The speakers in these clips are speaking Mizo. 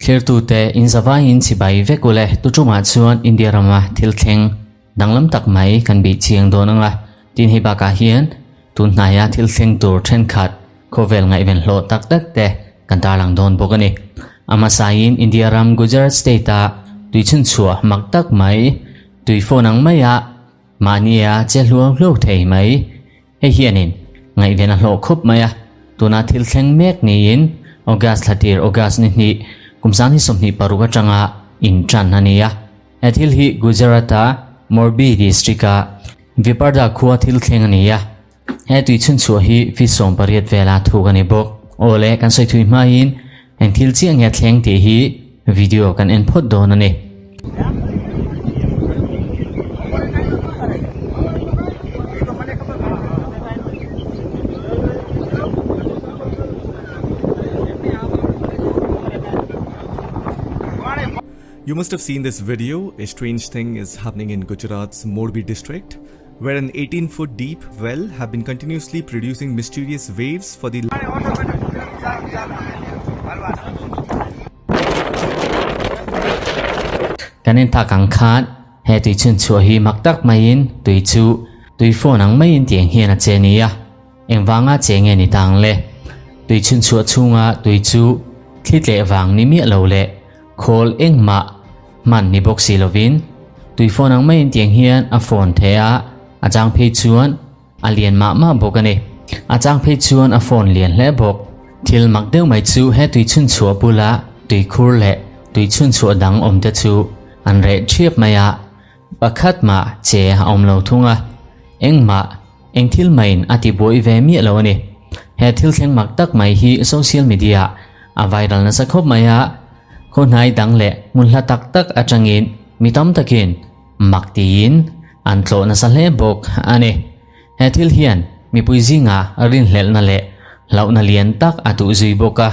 Thlirtute inzavaiin chibai vek ule tuṭumah chuan India rama thil thleng danglam tak mai kan bih chiang dawn ang a, tin hei bakah hian tun hnaia thil thleng tur thenkhat khawvel ngaihven hlawh tak tak te kan tarlang dawn bawk a ni. A hmasain India ram Gujarat state-a tui chhunchhuah mak tak mai, tui phone ang maia mahnia che hluau hluau thei mai, Hei hianin ngaihven a hlawh khup mai a, tuna thil thleng mek niin August thla tir August ni hnih kum 2026 atanga intan a ni a. He thil hi Gujarat-a Morbi district-a Viparda khua thil thleng a ni a, he tui chhunchhuah hi feet 18 vela thuk a ni bawk. Aw le, kan sawi thui hmain eng thil chiah nge thleng tih hi video kan en phawt dawn a ni. You must have seen this video. A strange thing is happening in Gujarat's Morbi district, where an 18-foot deep well have been continuously producing mysterious waves for the Kan en tak ang khan he tui chhun chhuah hi mak tak maiin tui chu tui fawn ang maiin tiang hian a che nia. Engvanga che nge ni tang le? Tui chhun chhuah chhunga tui chu thli tleh vang ni miah lo leh khawl engmah hman ni bawk si lovin tui fawn ang maiin tiang hian a fawn thei a, a chang phei chuan A lian mah mah bawk a ni. A chang phei chuan a phone lian hle bawk. Thil mak deuh mai chu he tui chhunchhuah bula tuikhur leh tui chhunchhuah dang awm te chu an reh ṭhiap mai a, pakhat mah che a awm lo thung a. Engmah, eng thil maiin a ti buai ve miah lo a ni. He thil thleng mak tak mai hi social media a viral nasa khawp mai a, khaw hnai dang leh hmun hla tak tak atangin mi tam takin Mak tiin an tlawh nasa hle bawk a ni. He thil hian mipui zingah rinhlelhna leh hlauhna lian tak a duh zui bawk a.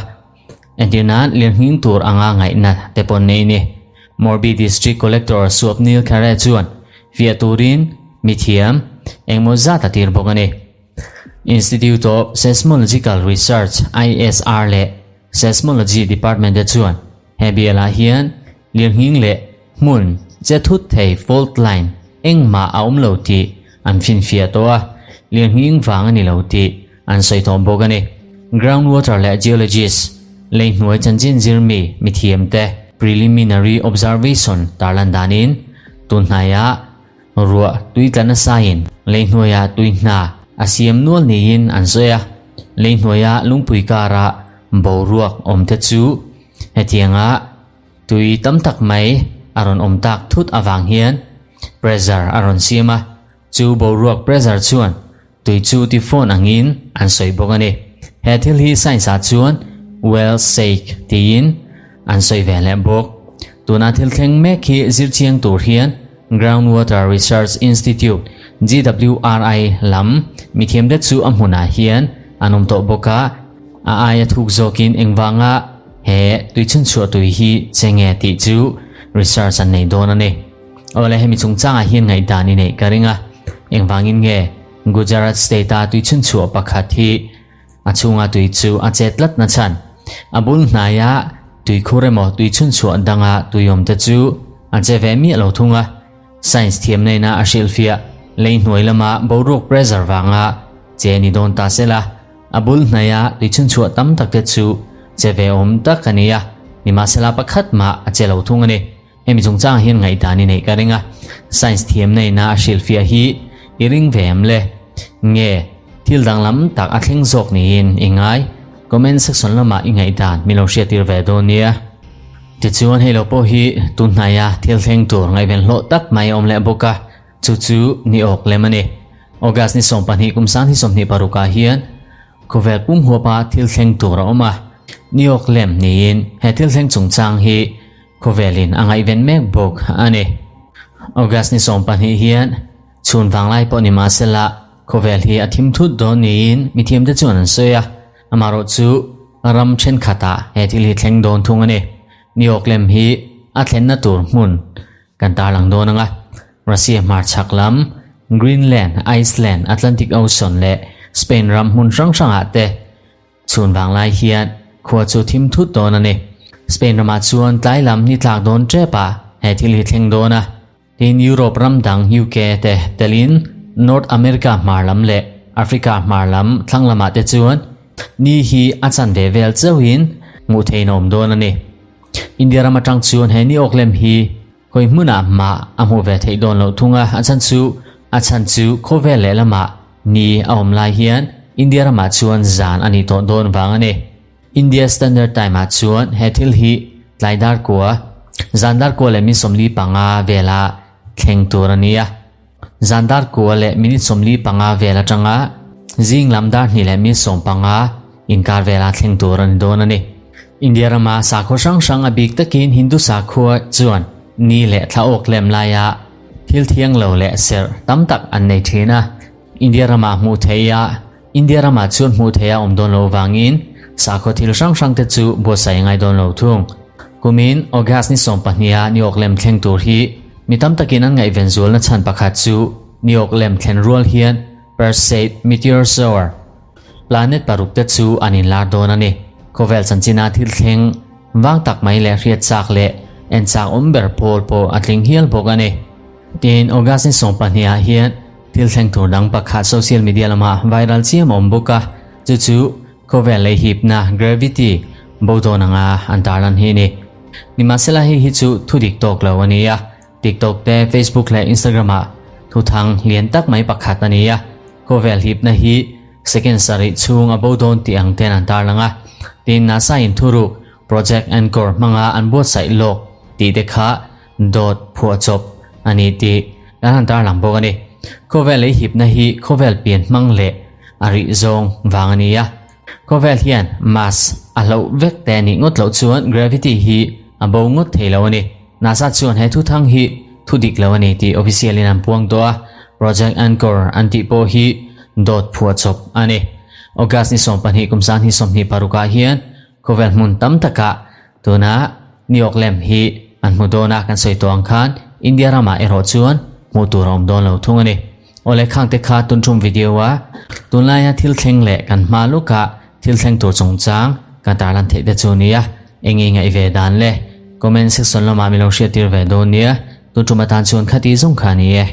Entir nan lirnghing tur anga ngaihna te pawn nei ni. Morbi District Collector Swapnil Khare chuan fiah turin mithiam engmaw zat a tir bawk a ni. Institute of Seismological Research, ISR, leh Seismology Department te chuan he bialah hian lirnghing leh hmun che thut thei fault line engmah a awm lo tih an finfiah tawh a, lirnghing vang a ni lo tih an sawi tawh bawk a ni. Groundwater leh geologist, lei hnuai chanchin zirmi mithiamte preliminary observation tarlan danin tun hnaiah Ruah tui tla nasain lei hnuaiah tui hna a siam nual niin an sawi a, lei hnuaia lungpui kara boruak awm te chu hetianga tui tam tak mai a rawn awm tak thut avang hian pressure a rawn siam a, chu boruak pressure chuan tui chu ti fawn angin an sawi bawk a ni. He thil hi science ah chuan well shake tiin an sawi ve leh bawk. Tuna thil thleng mek hi zirchiang tur hian Groundwater Research Institute, GWRI, lam mithiamte chu a hmunah hian an awm tawh bawk a, a aia thuk zawkin engvanga he tuichhunchhuah tui hi che nge tih chu research an nei dawn a ni. Awle hemi chungchangah hian ngaihdan i neih ka ring a, engvangin nge Gujarat state-a tuichhunchhuah pakhat hi a chhunga tui chu a chet tlat na chhan? A bul hnaia tuikhur emaw tuichhunchhuah danga tui awm te chu a che ve miah lo thung a, science thiam neina a hrilhfiah lei hnuai lama boruak pressure vanga che ni dawn ta sela, a bul hnaia tuichhunchhuah tam tak te chu che ve awm tak a ni a, nimahsela pakhat mah a che lo thung a ni. Hemi chungchangah hian ngaihdan i neih ka ring a, science thiamna ina a hrilhfiah hi i ring ve em le? Nge thil danglam tak a thleng zawk niin i ngai? Comment section lamah i ngaihdan min lo hriattir ve dawn nia. Tichuan hei lo pawh hi tun hnaia thil thleng tur ngaihven hlawh tak mai a awm leh bawk a, chu chu ni awk lem a ni. August ni 12 kum 2026 ah hian Khawvel pum huapa thil thleng tur a awm a, ni awk lem niin he thil thleng chungchang hi Khawvelin a ngaihven mek bawk a ni. August ni 12 hian chhun vanglai pawh ni mah sela khawvel hi a thim thut dawn niin mithiamte chuan an sawi a, amaherawh chu ram thenkhatah he thil hi thleng dawn thung a ni. Ni awk lem hi a thlenna tur hmun kan tarlang dawn ang a, Russia hmarchhak lam, Greenland, Iceland, Atlantic Ocean leh Spain ram hmun hrang hrangah te. Chhun vanglai hian khua chu thim thut dawn a ni. Spain ramah chuan tlai lam ni tlak dawn tep ah he thil hi thleng dawn a. Tin Europe ram dang UK te telin North America hmar lam leh Africa hmar lam thlang lamah te chuan ni hi a chanve vel chauhin hmuh theihin a awm dawn a ni. India ram atang chuan he ni awk lem hi Hawi hmunah mah a hmuh ve theih dawn loh thung a, a chhan chu a chhan chu khawvel lehlamah ni a awm lai hian India ramah chuan zan a nih tawh dawn vang a ni. India Standard Time ah chuan he thil hi tlai dar kua, zan dar kua leh min 45 vela thleng tur a ni a. Zan dar kua leh minute 45 vel atanga zing lam dar hnih leh minute 15 inkar vela thleng tur a ni dawn a ni. India rama sakhaw hrang hrang a bik takin Hindu sakhua chuan ni leh thla awk lem laia thil thiang lo leh serh tam tak an nei thin a. India rama hmuh theih a India ramah chuan hmuh theih a awm dawn loh vangin sakhaw thil hrang hrang te chu buatsaih a ngai dawn lo thung. Kumin August ni 12 a Niawk lem thleng tur hi mi tam takin an ngaihven zualna chhan pakhat chu Niawk lem thlen rual hian Perseid meteor shower planet paruk te chu an inlar dawn a ni. Khawvel chanchina thil thleng vang tak mai leh hriat chak leh en chak awm ber pawl pawh a tling hial bawk a ni. Tin, August ni 12 ah hian Thil thleng tur dang pakhat social media lama viral chiam a awm bawk a, chu chu khawvel lei hipna, gravity, bo dawn anga an tarlan hi a ni. Nimahsela hei hi chu thu dik tawk lo a ni a, TikTok te, Facebook leh Instagram ah thu thang lian tak mai pakhat a ni a, khawvel hipna hi second sarih chhung a bo dawn tih ang ten an tarlang a, tin NASA in thuruk Project Anchor hmanga an buatsaih lawk tih te kha Dawt phuahchawp a ni tih kan han tarlang bawk a ni. Khawvel ei hipna hi khawvel pian hmang leh a rih zawng vang a ni a. Khawvel hian mass a hloh vek te nih ngawt loh chuan gravity hi a bo ngawt thei lo a ni. NASA chuan he thuthang hi thu dik lo a ni tih official in an puang tawh a, Project Anchor an tih pawh hi dawt phuahchawp a ni. August ni 12 kum 2026 ah hian Khawvel hmun tam takah tuna Niawk lem hi an hmu dawn a, kan sawi tawh ang khan India ramah erawh chuan hmuh tur a awm dawn lo thung a ni. Awle khangte kha tun tum video a tunlaia thil thleng leh kan hma luka thil thleng tur chungchang kan tarlan theih te chu nia, eng nge ngaih ve dan le? Comment section lamah min lo hriattir ve dawn nia, tun tum atan chuan khati zawng kha a ni e.